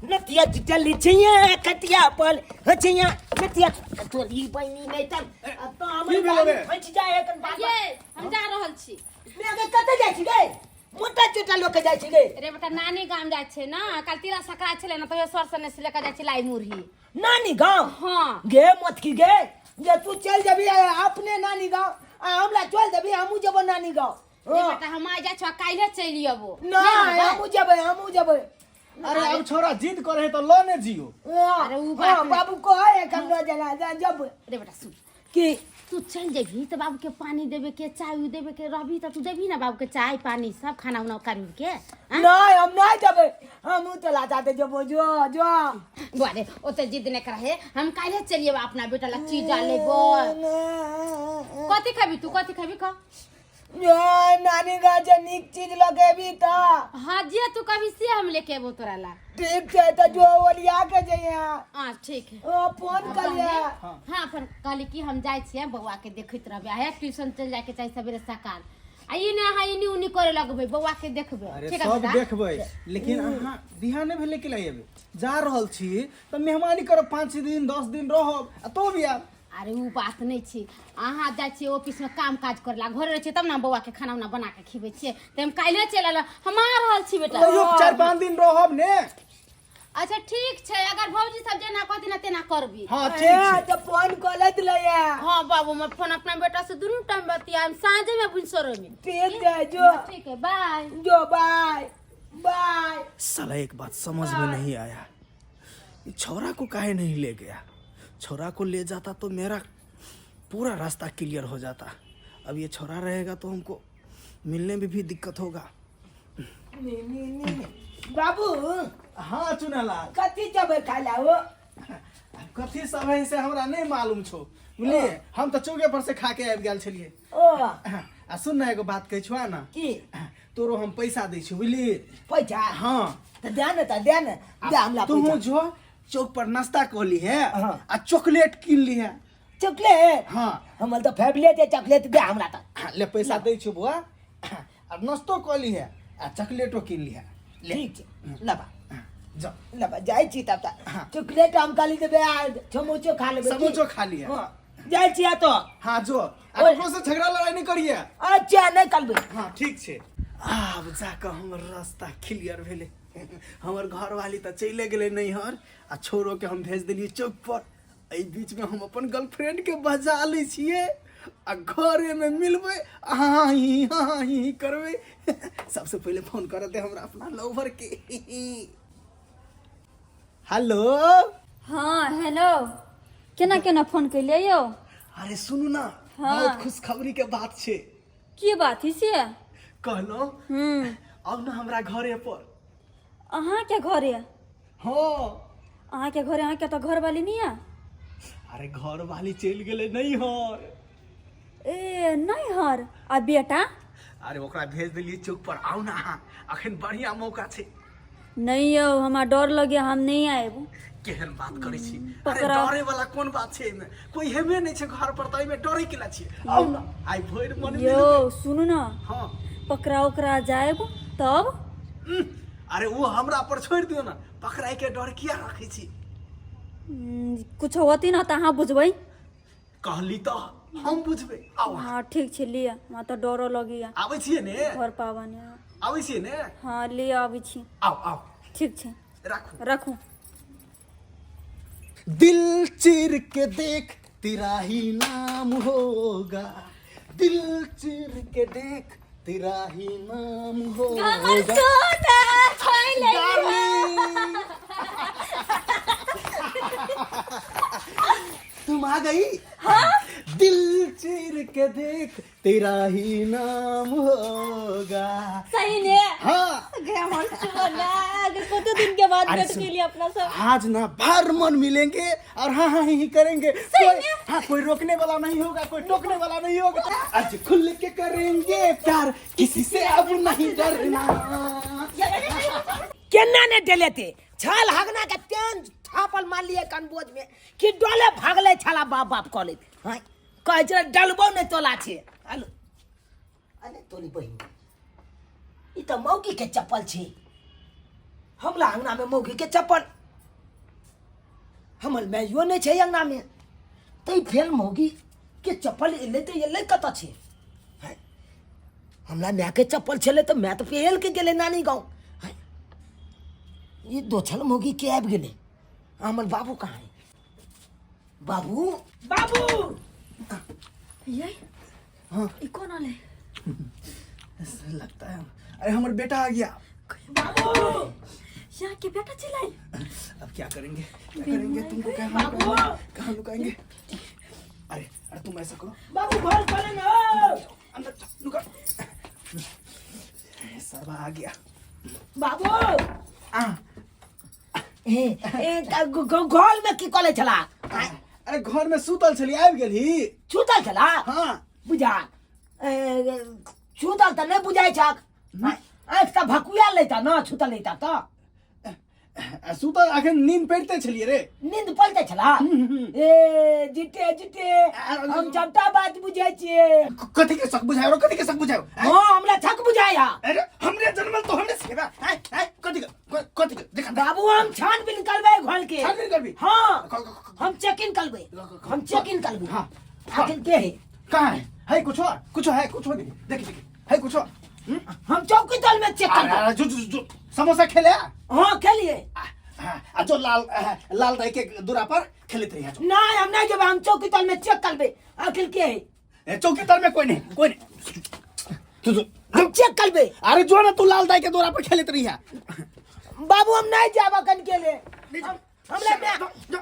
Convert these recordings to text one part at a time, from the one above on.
नतिया चली छिया खटिया पर हचिया नतिया तोरी बहिनी नहीं तब अब तो की हमर भेलो रे? गाड़ी फंस जाए एखन बात ये हम जा रहल छी मैं के कतऽ जाइ छी गे मोटा चोटा लोक के जाइ छी गे रे बेटा नानी गाम जाइ छै ना काल तिला संक्रांति छलै ना तहियो सर सने से लेके जाइ छै लाई मुरही नानी गाँव हाँ गे मोतकी गे जे तू चल जेबी आ अपने नानी गाँव आ हमरा चल देबी हमहूँ जेबो नानी गाँव रे बेटा हम आइ जाइ छौ काल्हे चलि अबो नहीं हमहूँ जेबै हमहूँ जेबै अरे अब छोरा जिद करे है तो लो ने जियो अरे उ बात हाँ नहीं। बाबू कहे है कम न जला जा जब रे बेटा सुन कि तू चल जेबही तऽ बाबू के पानी देबे के चाय उय देबे के रहबी तऽ तू देबही ना बाबू के चाय पानी सब खाना उना कर के आँ? नहीं हम नहीं जेबै हमहूँ तो लाता दे जेबो जो जो बुआ रे ओते जिद नहीं करे हम काल्हे चलिए अपना बेटा ला चीज लेबो कथी खेबी तू कथी खेबी कह जो नानी गाँव से नीक चीज लगेबी तऽ हाँ जे तू कभी से हम लेके अबो तोरा ला ठीक छै तऽ जो ओरिया के जइहे हाँ ठीक है ओ फोन करिए हाँ पर कहली कि हम जाइ छियै बौआ के देखैत रहबै आ ट्यूशन चलि जाइके चाही सवेरे सकाल आ ई नहि अहाँ एनी उनी करे लगबै बौआ के देखबै अरे ठीक है सब बेटा? देखबै लेकिन अहाँ बिहाने भेलै के लिए एबै जा रहल छी तऽ मेहमानी करब 5 दिन 10 दिन रहब आ तो भी आब। अरे उ बात नहि छै, अहाँ जाइ छियै ऑफिसमे काम काज करे ला, घरे रहै छियै तब ने बौआ के खाना उना बना के खिबै छियै, तऽ हम काल्हे चलि आयल, हम आ रहल छी बेटा। तैयो 4-5 दिन रहब ने। अच्छा ठीक छै, अगर भौजी सब जेना कहती ना तेना करबी। हाँ ठीक छै। तऽ फोन कऽ लैत लैया। हाँ बाबू, हमर फोन अपना बेटा से दुनू टाइम बतियाम, साँझे में भिनसरे में। ठीक छै, जो। ठीक है, बाय। जो, बाय बाय। साला एक बात समझ में नहीं आया, ये छौरा को काहे नहीं ले गया? छौरा को ले जाता तो मेरा पूरा रास्ता क्लियर हो जाता। अब ये छौरा रहेगा तो हमको मिलने में भी दिक्कत होगा। नी नी नी बाबू। हाँ चुनालाल। कथी जेबै खाय ला हो? कथी सब है से हमरा नहीं मालूम छो, बुझलिए? हम तो चौके पर से खा के आबि गेल छलिए। ओ। आ सुन ना, एगो बात कहै छौ ना। की? तोरो हम पैसा दै छियौ, बुझली? पैसा? हाँ। तऽ दे ने, तऽ दे ने, दे हमरा तू पैसा। जो चौक पर नाश्ता कऽ ली है हाँ। आ चॉकलेट कीन ली है। चॉकलेट? हाँ। हमर तऽ फेवरेट है चॉकलेट, दे हमरा तऽ। हाँ, ले पैसा दै छियौ बौआ, आ नाश्तो कऽ ली है आ चॉकलेटो कीन ली है, ले। ठीक छै, लबा। जा। लबा, जाइ छी तब तऽ। हाँ। चॉकलेट हम खाली देबै आ समोसो खा लेबै की? समोसो खा लिहे। हाँ, जाइ छी आ तो। हाँ जो, आ ओए। ककरो से झगड़ा लड़ाई नहीं करिए। अच्छा, नहि करबै। हाँ ठीक छै। आब जाकऽ हमर रास्ता क्लियर भेलै। हमर घरवाली तऽ चलि गेलै नैहर आ छोरोके हम भेज देलियै चौक पर। एहि बीचमे हम अपन गर्लफ्रेंडके बजा लै छियै आ घरेमे मिलबै, हाँ ही हाँ ही करबै। सबसे पहिले फोन करऽ दे हमरा अपना लवर के। हेलो। हाँ हेलो, केना केना फोन कैलियै यौ? अरे सुनू ना। हाँ। बहुत खुशखबरी के बात छै। की बात है से? कहलहुँ, आउ ने हमरा घरे पर। अहाँके घरे? हाँ। अहाँके घरे? अहाँके तऽ घरवाली नहि यऽ? अरे घरवाली चलि गेलै नैहर। ए नैहर, आ बेटा? अरे ओकरा भेज देलियै चौक पर। आउ ने अहाँ, अखन बढ़िया मौका छै। नहि यौ, हमरा डर लगे, हम नहि आयब। केहन बात करै छी अरे? पकड़ाउ। डरे वाला कोन बात छै एहिमे? कोई हेबे नहि छै घर पर, तऽ एहिमे डरे केला छियै? आउ ने, आइ भरि मन यौ मिलबै। सुनू ने। हाँ। पकड़ा उकड़ा जायब तब? अरे ओ हमरा पर छोड़ि दियौ ने, पकड़ाइ के डर किया रखै छी? कुछो होती ने तऽ अहाँ बुझबै। कहली तऽ हम बुझबै, आउ अहाँ। हाँ ठीक छै, लिअ, हमरा तऽ डरो लगैया। आबै छियै ने? घर पाबनि। आबै छियै ने? हाँ लिअ, आबै छी। आउ आउ। ठीक छै। राखू। राखू। दिल चीर के देख तेरा ही नाम होगा, दिल चीर के देख तेरा ही नाम होगा। डार्लिंग, तुम आ गई। हाँ? दिल चीर के देख तेरा ही नाम होगा। सही ने? हाँ। गे हमर सोना, अगर कते दिन के बाद अरे भेट सुन। गेली अपना सब। आज ना भर मन मिलेंगे और हाँ हाँ ही करेंगे। कोई, हाँ, कोई रोकने वाला नहीं होगा, कोई टोकने वाला नहीं होगा। आज खुल के करेंगे प्यार, किसी से अब नहीं डरना। केना ने डलेते छल हगना के तेन थापल मारलिए कनबोज में कि डोले भागले छला बाप बाप कऽ लेत। हाँ कहै छै डलबो नहि तोला छै। हेलो, अरे तोरी बहिन, ई तऽ मौगी के चप्पल छै। हमला अंगना में मौगी के चप्पल हमर माइयो नहि छै अंगना में तै फेर मौगी के चप्पल एलै तऽ एलै कतऽ छै हैं? हमरा मायके चप्पल छलै तऽ माय तऽ पहिर के गेलै नानी गाँव हैं? ई दोछल मौगी के आबि गेलै हमर बाबू कहाँ है बाबू बाबू ये हाँ ई कोन आले ऐसे लगता है अरे हमार बेटा आ गया बाबू यहाँ के बेटा चिल्लाई अब क्या करेंगे क्या करेंगे तुमको कहाँ लुकाएंगे कहाँ लुकाएंगे अरे अरे तुम ऐसा करो बाबू घर खोले ना अंदर जाओ, लुका सब आ गया बाबू आ ए ए घर में की कले छला अरे घर में सुतल छली आबि गेलही छूतल छला हाँ बुझा ए, छूतल तऽ नहि बुझाइ छक आँखि तऽ भकुआ लेता न छूतल लेता तऽ आ सुतल अखन नींद पड़िते छलियै रे नींद पड़ते छला ए जीते जीते हम सबटा बात बुझै छियै कथी के शक बुझायो कथी के शक बुझायो हाँ हमरा छक बुझाया अरे हमरे जन्मल तो हमरे सिखेबा आय आय कथी के कथी के देखा बाबू हम छानबीन करबै घर के छानबीन करबी? हाँ क- हम चेक इन करबै हम चेक इन करबै हाँ। आखिर के है कहाँ है है कुछ और कुछ है कुछ और देखी देखी है कुछ और हम्म? हम चौकी दल में चेक अरे करबै अरे जो जो जो समोसा खेले आ हाँ खेलिए आ, आ जो लाल आ, लाल दाई के दूरा पर खेलते रही जो नहीं हम नहीं जेबै हम चौकी दल में चेक करबै आखिर के है ए, चौकी तर में कोई नहीं कोई नहीं तू जो हम चेक करबै अरे जो ना तू लाल दाई के दूरा पर खेलते रही है बाबू हम नहीं जाब अखन के लिए हमरा में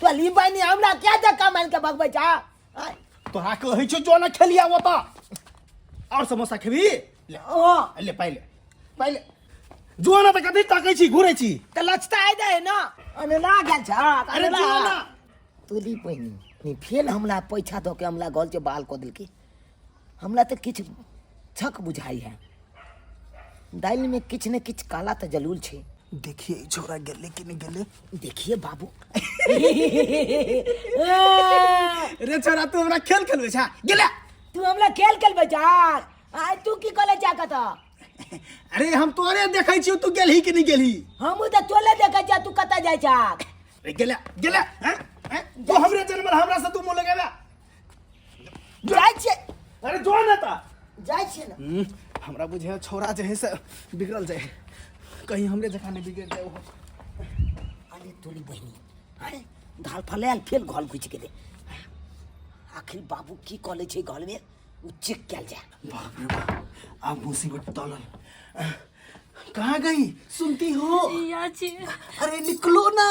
तो ली बहनी हमरा क्या धक्का मार के भगबै छा आय, तोरा कहै छौ जो ना खेलिया वो तो और समोसा खेबी ले हाँ ले पहिले पहिले जो ना तऽ कथी ताकै छी घुरै छी तऽ लचता आइ दे ना अनला गेल छ अरे जो ना तोली बहिनी नी फेर हमरा पैसा दऽ के हमरा गल के बाल कऽ देलकै हमरा तऽ किछु छक बुझाइ है दालि में किछु ने किछु काला तऽ जरूर छै देखिए ई छोरा गेलै कि नहि गेलै देखिए बाबू रे छोरा तू हमरा खेल खेलबै छा गेलै तू हमरा खेल खेलबै छा आइ तू की कले जा कतऽ अरे हम तोरे देखै छियौ तू गेलही कि नहि गेलही हमहूँ तऽ तोले देखै छियै तू कतऽ जाइ छा रे गेलै गेलै हैं हैं तू हमरे जन्मल हमरा से तू मुँह लगेबे जाइ छियै अरे जो ना ता जाइ छियै ने हमरा बुझे छोरा जे है से बिगड़ल जाए कहीं हमरे जकाँ नहि बिगड़ जाए ओहो अरे तोरी बहिनी अरे धाल फलायल फेर घर घुसि गेलै आखिर बाबू की कऽ लै छै घरमे ओ चेक कयल जाय बाप रे बाप अब मुसीबत तलल कहाँ गई सुनती हो या छी अरे निकलो ना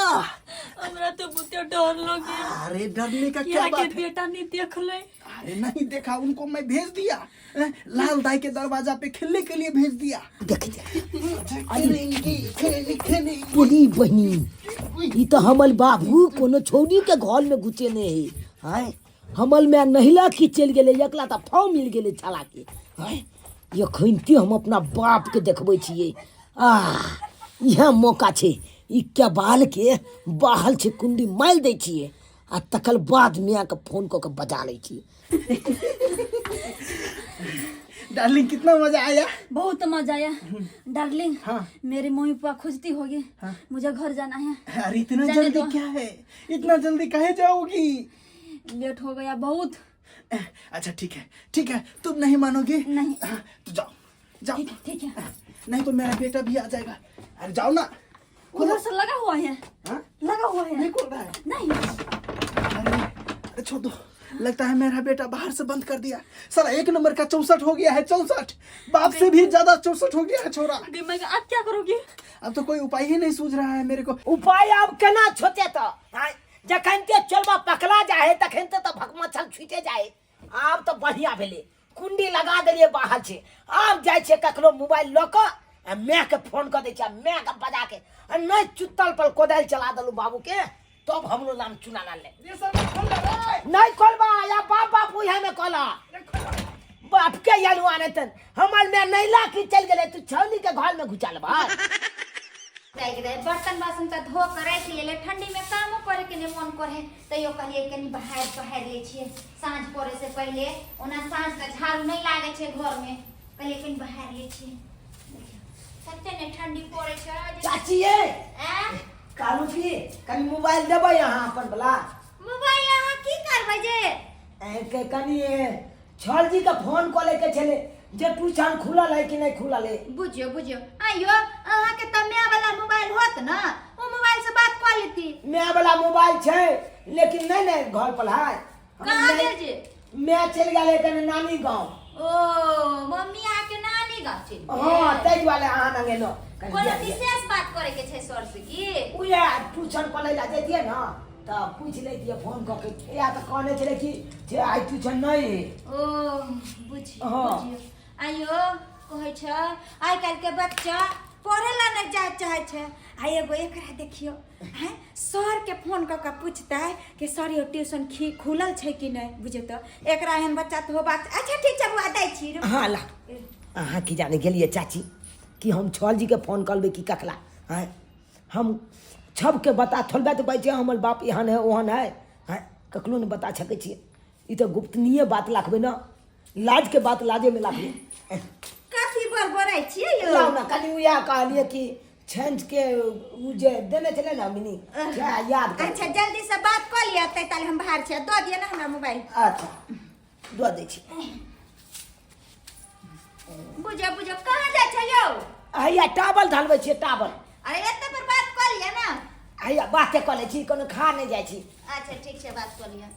हमरा तो बहुते डर लगे अरे डरने का क्या यहाँ के बात है बेटा नहीं देख ले अरे नहीं देखा उनको मैं भेज दिया हैं? लाल दाई के दरवाजा पे खेलने के लिए भेज दिया देख खेलेंगे खेलेंगे खेलेंगे तोरी बहिनी ई तऽ हमर बाबू कोनो छौड़ी के घर में घुसेने है आँय हमर माय नहिला की चलि गेलै एकला तऽ फाव मिल गेलै छाला के आँय एखनते हम अपना बाप के देखबै छियै आह इएह मौका छै ई केबाल के बाहल छै कुंडी मारि दै छियै आ तकर बाद मायके फोन कऽ के बजा लै छियै डार्लिंग कितना मजा आया बहुत मजा आया डार्लिंग हाँ। मेरी मम्मी पापा खोजती होगी हाँ। मुझे घर जाना है अरे इतना जाने जल्दी दो। क्या है इतना जल्दी काहे जाओगी लेट हो गया बहुत अच्छा ठीक है ठीक है तुम नहीं मानोगे नहीं। हाँ, तो जाओ जाओ ठीक है ठीक है नहीं तो मेरा बेटा भी आ जाएगा अरे जाओ ना उधर से लगा हुआ है हाँ? लगा हुआ है नहीं खोल रहा है नहीं अरे अरे छोड़ दो लगता है मेरा बेटा बाहर से बंद कर दिया साला एक नंबर का 64 हो गया है 64 बाप से भी ज्यादा 64 हो गया है छोरा दिमाग आप क्या करोगे अब तो कोई उपाय ही नहीं सूझ रहा है मेरे को उपाय आब केना छोटे तऽ आँय जखन ते चोलबा पकड़ा जाए है तखन ते तऽ भकमच्छल छूटे जाए आब तऽ बढ़िया भेलै कुंडी लगा देलियै बाहर छै आब जाइ छै ककरो मोबाइल लऽ कऽ आ मायके फोन कऽ दै छै आ मायके बजा के आ नहि चुत्तल पर कोदारि चला देलहुँ बाबूके तब हमरो नाम चुना ले नहीं खोलबा या बाप बाप उहे में खोला बाप के यालू आने तन हमर में नहीं ला की चल गेले तू छौली के घर में घुसा लेबा लागि रहे बर्तन बासन तऽ धो कऽ राखि लेले ठंडी में कामो करे के नहि मन करे तैयो कहलियै कनि बहारि सोहारि लै छियै साँझ पड़े से पहिले ओना साँझ के झाड़ू नहि लागै छै घर में कहलियै कनि बहारि लै छियै देखियौ एते ने ठंडी पड़ै छै चाची ये आँय? कहलहुँ की कनि मोबाइल देबै अहाँ अपन बला मोबाइल अहाँ की करबै जे ए, के कनि छल जी के फोन कऽ लैके छलै जे ट्यूशन खुलल है कि नहि खुलल है। बुझियो बुझियो, आइयो अहाँके तऽ माय वाला मोबाइल होत ना, ओ मोबाइल से बात कऽ लेती। माय वाला मोबाइल छै लेकिन नहि ने घर पर है। कहाँ गेल जे? माय चलि गेल है कनि नानी गाँव। ओ मम्मी अहाँके नानी गाँव चलि गेल। हाँ, ताहि दुआरे अहाँ लग एलहुँ। कनि कोनो दिअ, दिअ। विशेष बात करे के छै सर से की? उएह ट्यूशन पढ़ै लए जैतियै ने तऽ पूछि लैतियै फोन कऽ के, या तऽ कहने छलै कि जे आइ ट्यूशन नहि है। ओ बुझियो। हाँ। बुझियो, आइयो कहै छै आइ काल्हि के बच्चा पढ़े ला नहि जाय चाहै छै। आ एगो एकरा देखियो, हैं, सर के फोन कऽ के पूछतै कि सर यो ट्यूशन खी खुलल छै कि नहि। बुझियौ तऽ एकरा एहन बच्चा तऽ होबाक। अच्छा ठीक छै बौआ, दै छी रुकू। हाँ ला, अहाँ की जाने गेलियै चाची कि हम छल जी के फोन करबै कि ककरा? आँय, हम सबके बता थोड़बे तऽ बाजै हमर बाप एहन है ओहन है। आँय, ककरो नहि बता सकै छियै, ई तऽ गुप्तनीय बात राखबै ने, लाजके बात लाजेमे राखबै। कथी बड़बड़ाइ छियै यौ? लाउ ने कनि, उएह कहलियै कि छंच के उ जे देने छलै ने मिनी, सएह याद कर। अच्छा जल्दी से बात कऽ लिअ, तै ताले हम बाहर छियै, दऽ दिअ ने हमरा मोबाइल। अच्छा दऽ दै छी। बुझो बुझो, कहाँ जाइ छै यौ? हैया टावल ढालबै छियै, टावल। अरे एते पर बात कऽ लिअ ने। हैया बाते कऽ लै छी, कोनो खा नहि जाइ छी। अच्छा ठीक छै, बात कऽ लिअ।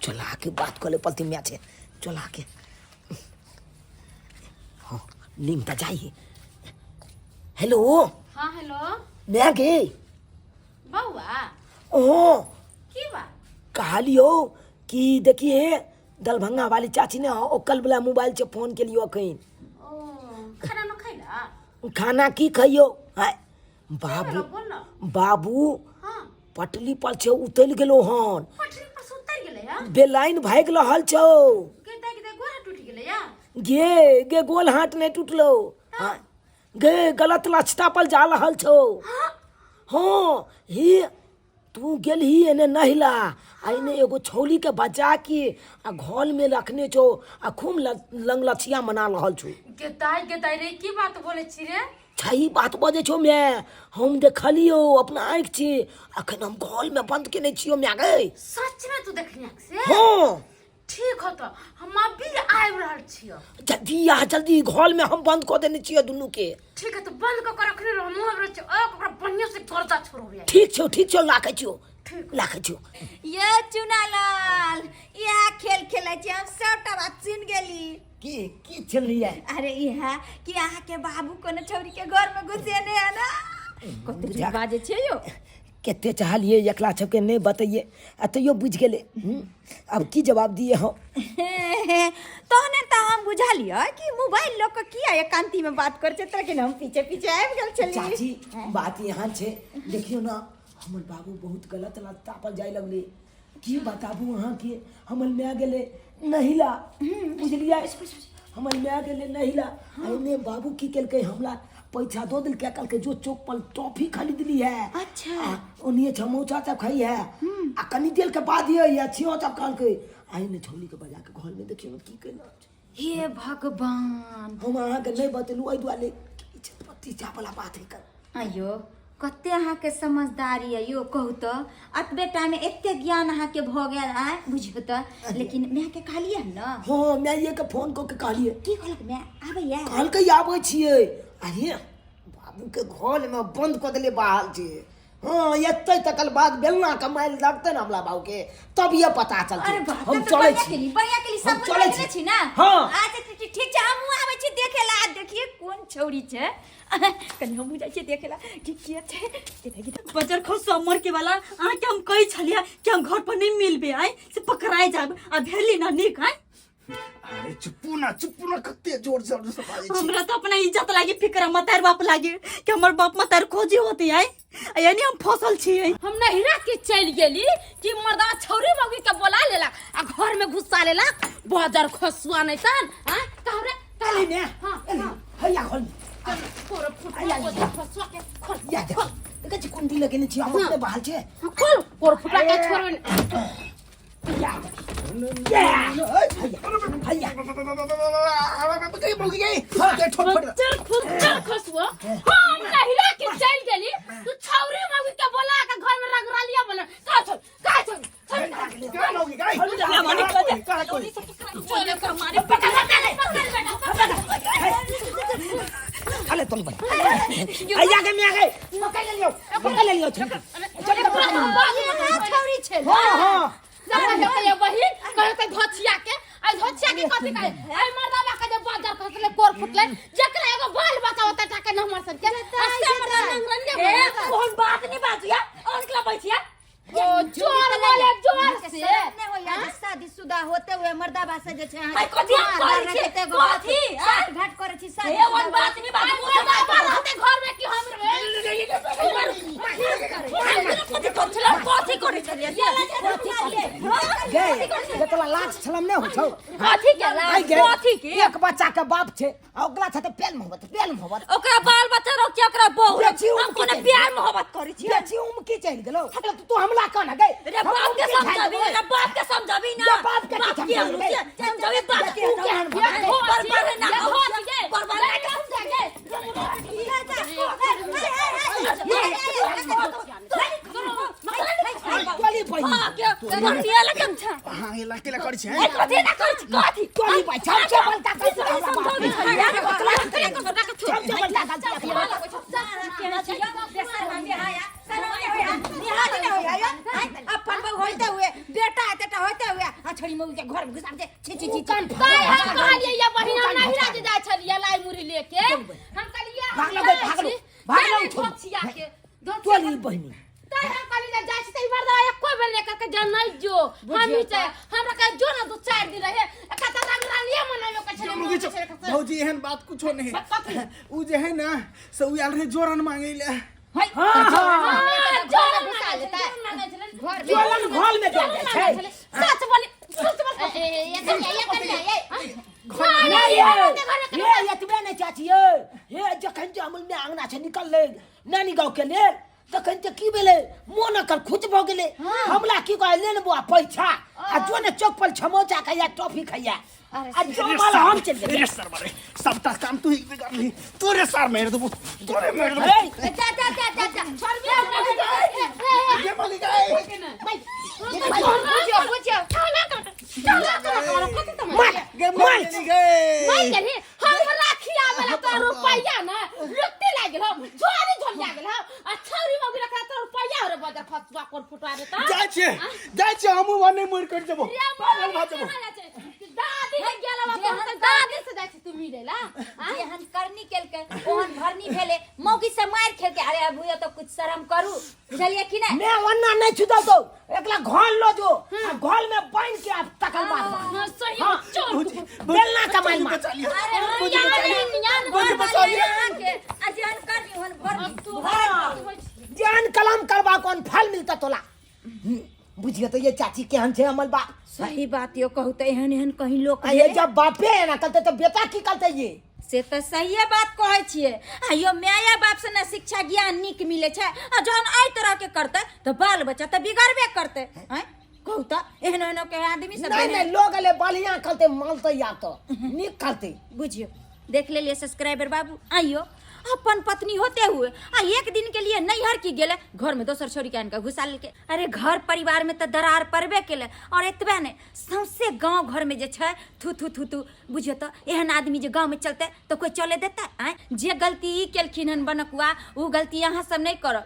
चला के बात कऽ ले, पलती माय छै, चला के। हाँ नीम तऽ जाइ। हेलो। हाँ हेलो। माय गे। बौआ। ओ की बात? कहलियो कि देखिए दरभंगा वाली चाची ने ओकल वाला मोबाइल से फोन के लियो अखन। ओ खाना न खैला? खाना की खैयो? हाय बाबू। बोल ना। बाबू। हाँ। पटली पर छे उतल गेलो हन। पटरी पर से उतर गेलै या? बेलाइन भागि रहल छौ। गे दाइ गे गोरा टूटि गेलै या? गे गे गोल हाथ नहीं टूटलो। हाँ गे गलत रास्ता पर जा रहल छौ। हाँ ही तू गेलही एने नहिला आ एने एगो छौली के बचा के आ घर में रखने छौ आ खूब लंग लछिया मना रहल छौ। गे दाइ गे दाइ रे की बात बोलै छी रे? सही बात बजै छौ my, हम देखलियौ अपना आँखि छी, अखन हम घर में बंद केने छियौ my गे। सच में तू देखली आँख से? हाँ। ठीक हो तो हम अभी आबि रहल छियौ। जल्दी आ जल्दी, घर में हम बंद कऽ देने छियौ दुनू के। ठीक है तो बंद कऽ के रखने रहो, हम आबि रहल छियौ, ओकरा बढ़िया से गर्दा छोड़बै। ठीक छौ ठीक छौ, राखै छियौ। ठीक। राखै छियौ। ये चुनालाल, इएह खेल खेलै छी हम, सबटा बात सुनि गेली। की की छलियै? अरे इएह कि अहाँके बाबू कोनो छौरी के घर में घुसेने है ना। कते झूठ बाजै छियै यौ। कते चाहलियै एकला सबके नहि बतैयै आ तैयो बुझि गेलै। अब की जवाब दिए हम? तहने तऽ हम बुझलियै कि मोबाइल लऽ कऽ किया एकांती में बात करै छै, लेकिन हम पीछे पीछे आबि गेल छलियै। चाची बात यहाँ छै, देखियौ ने हमर बाबू बहुत गलत रास्ता पर जाय लगलै। की बताबू अहाँके, हमर माय गेलै नहिला, बुझलियै, हमर माय गेलै नहिला आ एने बाबू की केलकै, हमरा पैसा दऽ देलकै, कहलकै जो चौक पर टॉफी खरीदली है। अच्छा। आ ओनिये समोसा सब खाई है आ कनी देर के बाद ये या छियो सब कहलकै आ एने छौली के बजा के घर में देखियौ ने की केलक। हे भगवान, हम अहाँके नहि बतेलहुँ एहि दुआरे पति वाला बात है कर। आइयो कते अहाँके समझदारी है यो, कहू तऽ अतबे टाइम में एते ज्ञान अहाँके भऽ गेल। आय बुझियौ तऽ, लेकिन माय के कहलियै हन ने? हाँ माये के फोन कऽ के कहलियै। की कहलक माय? आबैया? कहलकै आबै छियै। अरे बाबू के घर में बंद कऽ देलियै बाहर छै। हाँ एते तकल बाद बेलना के मारि लगतै ने हमरा बाबू के, तब ये पता चलतै। अरे बाप, हम तब तऽ चलै बढ़िया छी। केली, बढ़िया केली, हम सब चलै रखने छी। छी ना? हाँ। अच्छा, ठीक, ठीक, ठीक छै, हमहूँ आबै छी देखे ला। देखिए कोन छौरी छै, कनि हमहूँ जाइ छियै देखे ला कि के छै। बजर खसुआ मर के वाला, अहाँके हम कहै छलियै कि हम घर पर नहि मिलबै आइ से पकड़ाय जायब, आ भेली ना नीक आइ। अरे चुप्पू ना चुप्पू ना, कते जोर जोर से बाजै छी। हमरा तऽ अपना इज्जत लागी फिक्र, मतार बाप लागी कि हमर बाप मतार खोजी होती आइ, आ यानी हम फसल छियै। हम नहिरा के चलि गेली कि मर्दा छौरी मौगी के बोला लेलक आ घर में घुसा लेलक, बजर खसुआ नहीं तन। हां कहू रे, कहू। एली ने, हाँ, एली, हाँ। हैया घर में। तोरा फुटवा आइ, आइ, बजर खसुआ के खोल, या देख, खोल। देखै छी कुंडी लगेने छी हम हाँ। अपने बाहर छै। हाँ, खोल, कोर फुटवा के छोड़बै ने। या देख। हैया चल खुद चल खसुआ हम नहिरा के चल गेली तू छौरी मौगी के बोला के घर में रंगरालिया बना का छौ का छौ चल कर मारे पकड़ पकड़ बेटा पकड़ अले तोल भाई हैया के मिया गए पकड़ ले लियो पकड़ ले लियो चल चल छौरी छै हां हां बहिन कहे ते धोछिया के आ धोछिया के कथि कहे आई मर्दावा के जे बाजार खसले कोर फुटले जकरा एगो बाल बच्चा होता टाके न हमर सन के आ से मर्दा नंगरन ने ए कोन बात नहीं बाजू या और निकला बैठिया ओ जोर बोले जोर से शरम नहि होइया जे शादीशुदा होते हुए मर्दाबा से जे छै अहाँ आई कथी हम मार करै रहते छी? एगो बात- कथी? आँ? साठगांठ करै छी ए शादीशुदा वन बात नहीं बाजू मुंह से मर्दावा रहते घर में कि हम कथी करै छलै कथी करै छलियै गए जे तोला लाज छलम नहि होइ छौ कथी के आई गे कथी के? एक बच्चा के बाप छै आ ओकरा छै तऽ प्यार मोहब्बत प्यार मोहब्बत ओकरा बाल बच्चा रोक ओकरा बहू बेची हम उमकी कोनो चलि प्यार मोहब्बत करै छियै बेची उमकी चलि गेलौ तऽ तू हमला कोना गए रे बाप के समझाबी रे बाप के समझाबी ना रे बाप के बाप की के समझाबी? समझाबी बाप तू केहन के बाप? बरबर ना बरबर ना तोली बहिन हां के बतिया लगम छ हाँ ये लाके ला करै छै ए कथी ना करै छी कथी तोली भाई छम छम बलता गलती हमरा बाप छम छम बलता गलती हमरा बाप। अपन बहू होते हुए बेटा एतेटा होते हुए आ छोड़ी मौगी के घर में घुसा दे छी छी छी कान ताई हम कहलियै ये बहिन हम नहिरा जे जाइ छलियै लाई मुरही लेके हम कहलियै भाग लो गई, भाग लो, भाग लो, छोड़। धोछिया के तोली बहिनी ताई हम कहलियै जे जाइ छी तऽ ई मर्दवा एको बेर नहि कहलकै जे नहि जो हम ही चाहे हमरा कहे जो ना दू चारि दिन रहे एका तऽ रंगरलिया मनाबे के छलै मुगी छौ। भौजी एहन बात कुछो नहीं उ जे है ना से उ आयल रहे जोरन मांगे ले हाँ हाँ जोरन घुसा लेतै। मांगै छलै घर में जोलन घोल में दे जाइ छै सच बोली सच बोल नहीं ये ये एतबे नहि चाची ये हे जखन जे अमूल में अंगना छै निकललै नानी गाँव के लेल तखन जे की भेलै मोन एकर खुश भऽ गेलै हमला की कहै ले ने बौआ पैसा आ जो ने चौक पर समोसा खैया टॉफी खैया आ जो माल हम चलि गेलियै रे सर मारे सबटा काम तू ही बिगाड़ली तोरे सार मार देबो तोरे मार देबो हे, जा जा जा जा जा ये मालिक आए बुझियो बुझियो मार गे मार मार गए हमरा खियावेला तो रुपैया ना लुत्ती लागि गेल झोरी झोलिया गेल आ छौरी मौगी रखा तो रुपैया रे बजर फसुआ कोन फुटवा रे त जाइ छियै जाइ छियै हमहूँ वने मरि करि जेबो पागल भऽ जेबो दादी के गेल बा दादी से जाइ छी तू मिले ला जेहन करनी केलकै ओहन भरनी भेलै मौगी से मारि खेलकै। अरे अब तो कुछ शरम करू, बुझलियै कि नहि? मैं वन्ना नहीं छुदल तो एकला घोल लो जो आ घोल में बांध के आप तकल बात बा। हां सही हाँ। चोर भौजी बेलना कमाई मार। बचा लिया अरे भौजी बचा लिया भौजी बचा लिया अहाँके आ जेहन करनी ओहन भरनी। जान कलम करबा कौन फल मिलता तोला। बुझिए तो ये चाची केहन छै हमर बाप। सही बात यो कहू तऽ एहन एहन कहीं लोक आ ये जब बापे है ना करते तो बेटा की करते ये? से तऽ सहिए बात कहै छियै। आ यो माया बाप से ने शिक्षा ज्ञान नीक मिलै छै, आ जहन एहि तरह के करतै तऽ बाल बच्चा तऽ बिगड़बे करतै। आँय कहू तऽ एहन एहन के आदमी सब नहीं नहीं लोग अले बढ़िया करते मानते या तो नीक करते। बुझियो देख लेलिए सब्सक्राइबर बाबू, आइयो अपन पत्नी होते हुए आ एक दिन के लिए नैहर की गेले घर में दोसर छोरी के आनिके घुसा लेलकै। अरे घर परिवार में तऽ दरार पड़बे केलै, और एतबे नहि सौंसे गाँव घर में जे छै थू थू थू थू। बुझियो तऽ एहन आदमी जे गाँव में चलतै तऽ कोइ चले देतै? आँय जे गलती ई केलखिन हन बनकुआ उ गलती अहाँ सब नहि करब।